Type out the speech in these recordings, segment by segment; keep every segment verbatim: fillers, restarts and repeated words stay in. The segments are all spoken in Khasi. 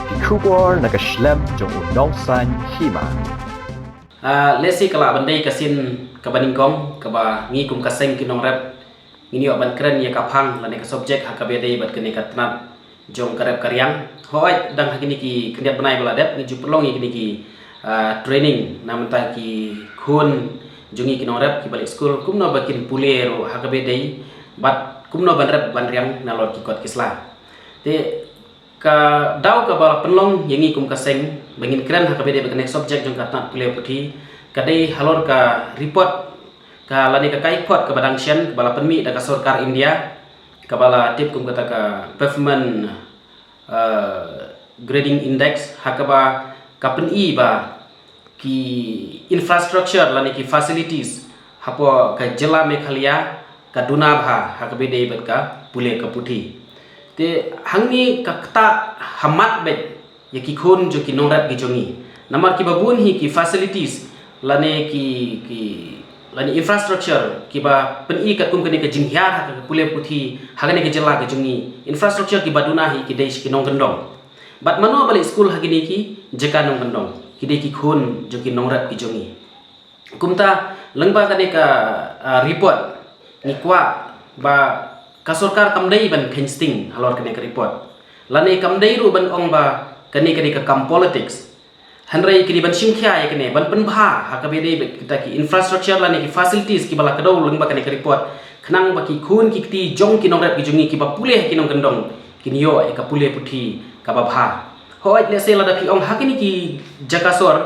Ki khubor na ka shlem jong u nongsan hima. Ah, lehse ka lah ban dei ka sien kaba nyngkong kaba ngi kum ka seng ki nongrep ngin ïoh ban kren ïa ka phang lane ka subject ha kaba dei bad kane ka tnat jong ka rep ka riang. Hooid, dang ha kine ki khyndiat bnai ba la dep ngi ju pynlong ïa kine ki, ah, training na bynta ki khun jong ngi ki nongrep kiba leit skul kumno ba kin pule ruh ha kaba dei bad kumno ban rep ban riang nalor ki kot ki sla. Te ka daw kaba la pynlong ïa ngi kum ka seng ba ngin kren ha kaba dei bad kane ka subject jong ka tnat pule puthi ka dei halor ka report ka lane ka kaiphod kaba dang shen kaba la pynmih da ka sorkar India kaba la tip kum kata ka Performance, uh, Grading Index ha kaba ka pyni ba ki infrastructure lane ki facilities hapoh ka jylla Meghalaya ka duna bha ha kaba dei bad ka pule ka puthi. Te hangne ka ktah ha mat beit ïa ki khun jong ki nongrep ki jong ngi. Namar kiba bun hi ki facilities lane ki, ki lane infrastructure kiba pyni katkum kane ka jinghiar ha ka pule puthi ha kane ka jylla ka jong ngi. Infrastructure kiba duna hi ki dei sha ki nongkyndong. Bad mano ba leit skul ha kine ki jaka nongkyndong? Ki dei ki khun jong ki nongrep ki jong ngi. Kumta lyngba kane ka, ah, report ngi kwah ba ka sorkar kam dei ban kheiñ sting halor kane ka report. Lane kam dei ruh ban ong ba kane ka dei ka kam politics. Hynrei ki dei ban shim khia ïa kane ban pynbha ha kaba dei bad kita ki infrastructure lane ki facilities kiba la kdew lyngba kane ka report khnang ba ki khun ki kti jong ki nongrep ki jong ngi kiba pule ha ki nongkyndong kin ïoh ïa ka pule puthi kaba bha. Hooid, lehse lada phi ong ha kine ki jaka sor,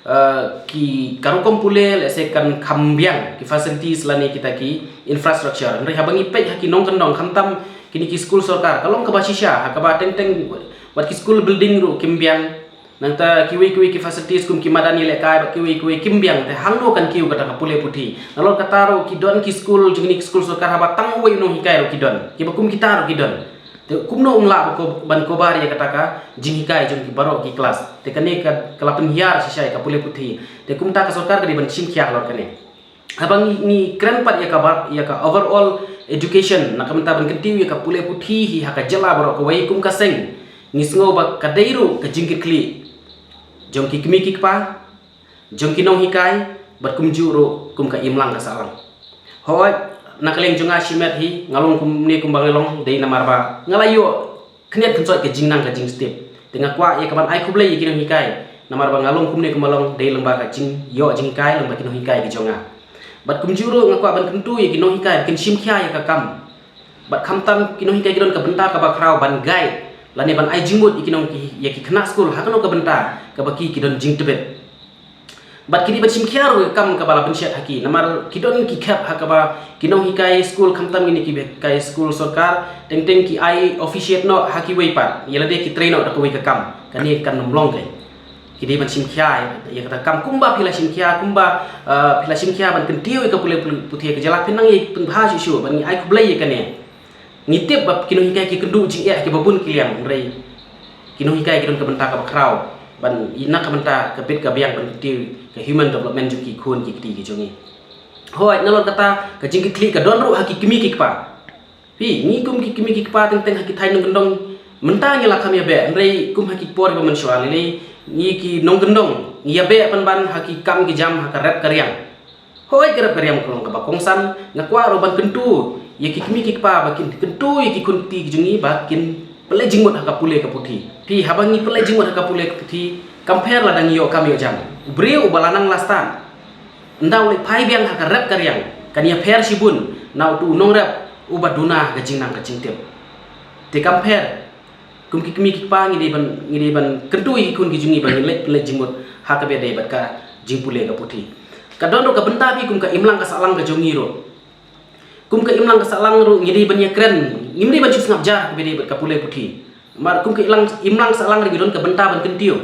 eh, ki ka rukom pule lehse kan kham biang ki facilities lane kita ki infrastructure. Hynrei haba ngi peit ha ki nongkyndong khamtam kine ki skul sorkar ka long kaba shisha ha kaba teng teng wat ki skul building ruh kim biang. Nangta kiwei kiwei ki facilities kum ki madan ïalehkai bad kiwei kiwei kim biang, te hangno kan kiew kata ka pule puthi? Nalor kata ruh ki don ki skul jong kine ki skul sorkar haba tang uwei u nonghikai ruh ki don, kiba kum kita ruh ki don. Te kumno um lah ba ko-, ban cover ïa kata ka jinghikai jong ki baroh ki klas? Te kane ka, ka la pynhiar shisha ïa ka pule puthi. Te kumta ka sorkar ka dei ban shim khia halor kane. Haba ngi, ngi kren pat ïa ka ba, ïa ka overall education na ka bynta ban kyntiew ïa ka pule puthi hi ha ka jylla baroh kawei, kum ka seng ngi sngew ba ka dei ruh ka jingkitkhlieh jong ki kmie ki kpa, jong ki nonghikai bad kumjuh ruh kum ka imlang ka sahlang. Hooid, na ka liang jong nga shimet hi nga long kumne kumba nga long dei namar ba nga la ïoh khyndiat khynsoit ka jingnang ka jingstep. Te nga kwah ïa ka ban ai khublei ïa ki nonghikai namar ba nga long kumne kumba long dei lyngba ka jingïoh jinghikai lyngba ki nonghikai ki jong nga. Bad kumjuh ruh nga kwah ban kyntu ïa ki nonghikai ba kin shim khia ïa ka kam. Bad khamtam ki nonghikai ki don ka bynta kaba khraw ban guide lane ban ai jingmut ïa ki nong, ïa ki khynnah skul ha kano ka bynta kaba ki, ki don jingtbit. Bad ki dei ban shim khia ruh ka kam kaba la pynshet ha ki namar ki don ki khep ha kaba ki nonghikai skul khamtam kine ki hikai skul sorkar teng teng ki ai officiate noh ha kiwei pat, ïa lade ki trei noh da kawei ka kam. Kane kan ym long kein. Ki dei ban shim khia ïa kata ka kam kumba phi la shim khia, kumba, eh, phi la shim khia ban kyntiew ïa ka pule, pule puthi ha ka jylla, phin nang ïa pynbha shuh shuh ban ngi ai khublei ïa kane. Ngi tip ba ki nonghikai ki kynduh jingeh ha kiba bun ki liang, hynrei ki nonghikai ki don ka bynta kaba khraw ban ïa na ka bynta ka bit ka biang ban kyntiew ka human development jong ki khun ki kti ki jong ngi. Hooid, nalor kata ka jingkitkhlieh ka don ruh ha ki kmie ki kpa. Phi, ngi kum ki kmie ki kpa teng teng ha ki thaiñ nongkyndong mynta ngi la kham ïabeh, hynrei kum ha ki por ba mynshuwa lei lei ngi ki nongkyndong ngi ïabeh pynban ha ki kam ki jam ha ka rep ka riang. Hooid, ka rep ka riang ka long kaba kongsan, nga kwah ruh ban kyntu ïa ki kmie ki kpa ba kin kyntu ïa ki khun kti ki jong ngi ba kin pynleit jingmut ha ka pule ka puthi. Phi, haba ngi pynleit jingmut ha ka pule ka puthi, kam pher lada ngi ïoh kam ïoh jam. U briew uba la nang la stad, ynda u leit phai biang ha ka rep ka riang, kan ïapher shibun na utu u nongrep uba duna ha ka jingnang ka jingtip. Te kam pher, kum ki kmie ki kpa ngi dei ban, ngi dei ban kyntu ïa ki khun ki jong ngi ba ngin leit, leit jingmut ha kaba dei bad ka jingpule ka puthi. Ka don ruh ka bynta phi kum ka imlang ka sahlang ka jong ngi ruh. Kum ka imlang ka sahlang ruh ngi dei ban ïakren, ngim dei ban shu sngap jar kaba dei bad ka pule puthi. Namar kum ka imlang, imlang sahlang ruh ngi don ka bynta ban kyntiew.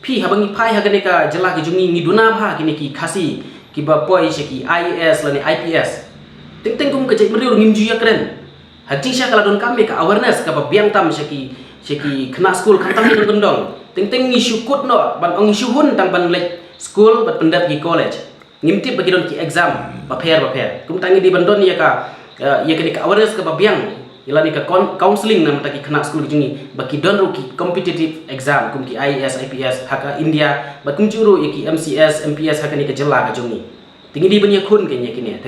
Phi, haba ngi phai ha kane ka jylla ka jong ngi, ngi duna bha kine ki Khasi kiba poi sha ki I A S lane I P S. Teng teng kum ka jaitbynriew ruh ngim ju ïakren. Ha jingshisha ka la donkam ïa ka awareness kaba biang tam sha ki, sha ki khynnah skul khamtam ki nongkyndong. Teng teng ngi shu kut noh ban ong, ngi shu hun tang ban leit skul bad pyndep ki college. Ngim tip ba ki don ki exam bapher bapher. Kumta ngi dei ban don ïa ka, eh, ïa kane ka awareness kaba biang Ïa lane ka counselling na bynta ki khynnah skul ka jong ngi ba ki don ruh ki competitive exam kum ki I A S, I P S ha ka India, bad kumjuh ruh ïa ki M C S, M P S ha kane ka jylla ka jong ngi. Te ngi dei ban ïakhun kein ïa kine.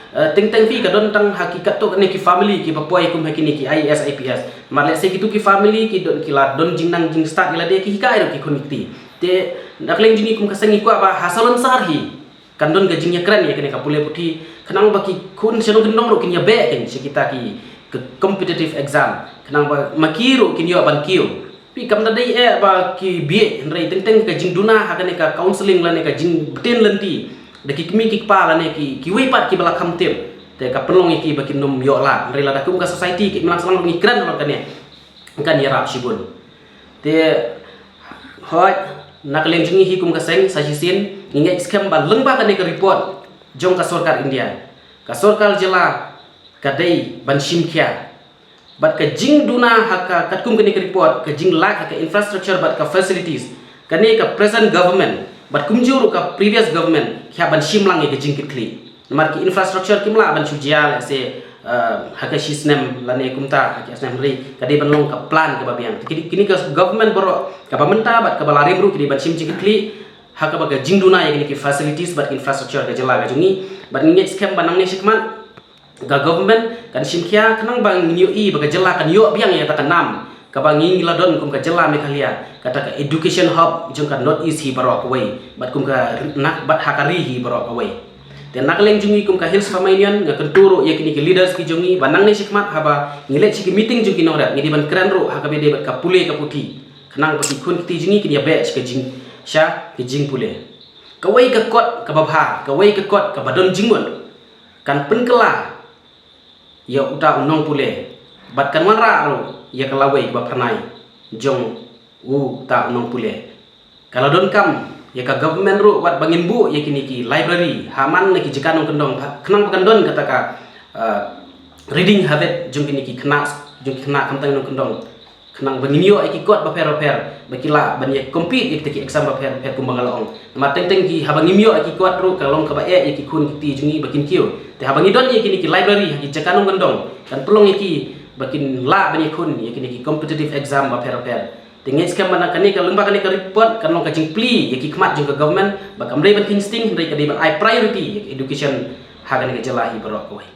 Teng teng phi ka don tang ha ki katto katne ki family kiba poi kum ha kine ki I A S, I P S. Namar lehse kitu ki family ki don, ki la don jingnang jingstad ïa lade, ki hikai ruh ki khun ki kti. Te na ka liang jong ngi kum ka seng ngi kwah ba ha Salonsar hi kan don ka jingïakren ïa kane ka pule puthi, khnang ba ki khun shnong kyndong ruh kin ïabeh kein sha kita ki competitive exam, khnang ba ma ki ruh kin ïoh ban kiew. Phi, kam da dei eh ba ki bieit, hynrei teng teng ka jingduna ha kane ka counselling lane ka jingbtin lynti da ki kmie ki kpa lane ki, kiwei pat kiba la kham tip, te ka pynlong ïa ki ba kin ym ïoh lad. Hynrei lada kum ka society ki imlang sahlang ruh ngi kren halor kane, kan ïarap shibun. Te hooid, na ka liang jong ngi hi kum ka seng, sa shisien ngi ngeit skhem ba lyngba kane ka report jong ka sorkar India, ka sorkar jylla ka dei ban shim khia. Bad ka jingduna ha ka, katkum kane ka report, ka jinglait ha ka infrastructure bad ka facilities, kane ka present government bad kumjuh ruh ka previous government ki hap ban shim lang ïa ka jingkitkhlieh. Namar ki infrastructure kim lah ban shu jia lehse, eh, ha ka shi snem lane kumta ha ki snem, hynrei ka dei ban long ka plan kaba biang. Kine, kine ka government baroh, kaba mynta bad kaba la rim ruh, ki dei ban shim jingkitkhlieh ha kaba ka jingduna ïa kine ki facilities bad infrastructure ka jylla ka jong ngi. Bad ngi ngeit skhem ba nangne shakhmat ka government kan shim khia khnang ba ngin ïohi ba ka jylla kan ïoh biang ïa kata ka nam kaba ngi la don kum ka jylla Meghalaya, kata ka education hub jong ka North East hi baroh kawei, bad kum ka ri-, na, bad ha ka ri hi baroh kawei. Te na ka liang jong ngi kum ka Hill Farmer Union, nga kyntu ruh ïa kine ki leaders ki jong ngi ba nangne shakhmat haba ngi leit sha ki meeting jong ki nongrep, ngi dei ban kren ruh ha kaba ïadei bad ka pule ka puthi, khnang ba ki khun ki kti jong ngi kin ïabeh sha ka jing, sha ka jingpule. Kawei ka kot kaba bha, kawei ka kot kaba don jingmut kan pynkylla ïa uta u nongpule bad kan wanrah ruh ïa ka lawei kaba phyrnai jong uta u nongpule. Ka la donkam ïa ka government ruh wat ba ngin buh ïa kine ki library ha man la ki jaka nongkyndong, khnang ba kan don kata ka, uh, reading habit jong kine ki khynnah, jong ki khynnah khamtam nongkyndong, khnang ba ngin ïoh ïa ki kot bapher bapher ba ki lah ban ïa compete ïa kita ki exam bapher bapher kumba nga la ong. Namar teng teng ki, haba ngim ïoh ïa ki kot ruh ka long kaba eh ïa ki khun ki kti jong ngi ba kin kiew. Te haba ngi don ïa kine ki library ha ki jaka nongkyndong, kan pynlong ïa ki ba kin lah ban ïakhun ïa kine ki competitive exam bapher bapher. Te ngeit skhem ba na kane ka, lyngba kane ka report kan long ka jingplie ïa ki khmat jong ka government ba kam dei ban kheiñ sting, hynrei ka dei ban ai priority ïa ka education ha kane ka jylla hi baroh kawei.